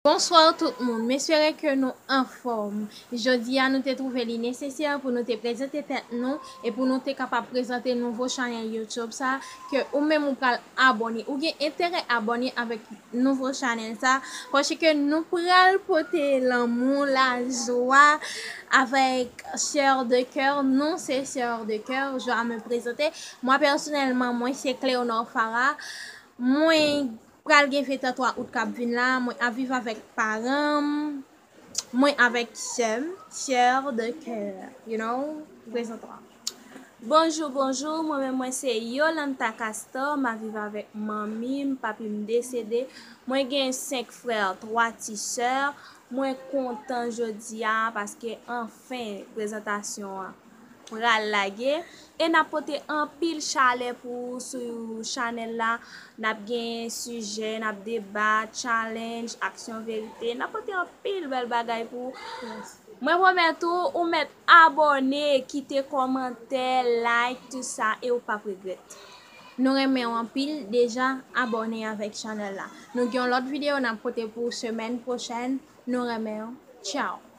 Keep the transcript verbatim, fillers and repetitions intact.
Bonswa tout moun, m espere ke nou anfòm. Jodi a nou te twouve li nesesè pou nou te prezante tèt nou e pou nou te kapab prezante nouvo chanèl YouTube sa, ke ou menm ou pral abòne, ou gen enterè abòne avèk nouvo chanèl sa, paske nou pral pote lanmou, lajwa avèk Sœur de Cœur. Nou se Sœur de Cœur, je vais me présenter. Mwen pèsonèlman, mwen se Cléonor Farah. Mwen pral gen fèt an twa out k ap vin la, mwen ap viv avèk paran m, mwen avèk sè m, Sœur de Cœur, you know, prezante w. Bonjou, bonjou, mwen menm mwen se Yolanta Castor, m ap viv avèk manmi m, papi m desede, mwen gen senk frè, twa ti sè, mwen kontan jodi a paske anfen prezantasyon an pral lage. E n ap pote anpil chalè pou ou sou chanèl la. N ap gen sijè, n ap debat, challenge, aksyon verite. N ap pote anpil bèl bagay pou ou. Mwen pwomèt ou, ou mèt abòne, kite kòmantè, like, tout sa, e ou p ap regrèt. Nou renmen w anpil, deja abòne avèk chanèl la. Nou gen yon lòt videyo n ap pote pou ou semèn pwochèn. Nou renmen w. Tchao.